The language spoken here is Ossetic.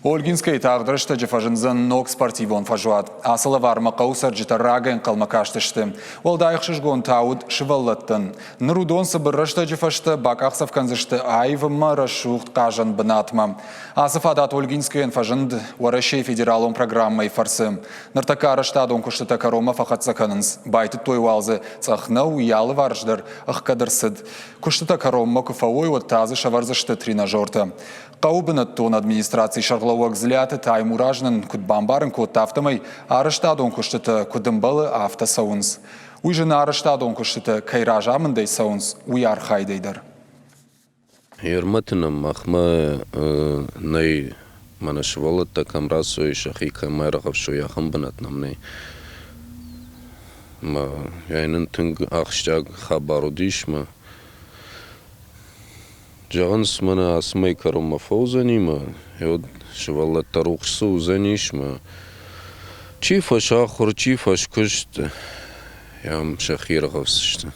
Ольгинскӕйы тагъд рӕстӕджы фӕзындзӕн ног спортивон фӕзуат. Ацы лӕвармӕ хъӕуы цӕрджытӕ рагӕй ӕнхъӕлмӕ кастысты. Уӕлдай ӕхсызгон та уыд сывӕллӕттӕн. Ныр уыдон цыбыр рӕстӕджы фӕстӕ бакъахдзӕф кӕндзысты аив ӕмӕ рӕсугъд хъазӕн бынатмӕ. Ацы фадат Ольгинскӕйӕн фӕзынд Уӕрӕсейы федералон программӕйы фӕрцы. Ныртӕккӕ арӕзтадон куыстытӕ кӕронмӕ фӕхӕццӕ кӕнынц. Байтыдтой уал дзы цъӕх нӕу, йӕ алыварс дӕр ӕхгӕд ӕрцыд. Куыстытӕ кӕронмӕ куы фӕуой, уӕд та дзы сӕвӕрдзысты тренажертӕ. Хъӕуы бынӕттон администрацийы сӕргълӕууӕг Дзлиаты Таймураз нын куыд бамбарын кодта, афтӕмӕй арӕзтадон куыстытӕ куыд ӕмбӕлы, афтӕ цӕуынц. Уый зыны арӕзтадон куыстытӕ кӕй разамындӕй цӕуынц, уый архайдӕй дӕр. Ерматы нӕм махмӕ нӕй, мӕнӕ сывӕллӕттӕ кӕм рацӕуой, сӕхи кӕм ӕргъӕвсой, ахӕм бынат нӕм нӕй. Мӕ нын тынг ахсджиаг хабар уыдис мӕ Зӕгъынц, мӕнӕ ацы мӕй кӕронмӕ фӕуыдзӕни мӕ уӕд сывӕллӕттӕ рухс цы уыдзӕнис мӕ чи фӕсахуыр, чи фӕскуыст, ам сӕхи ӕргъӕвдзысты.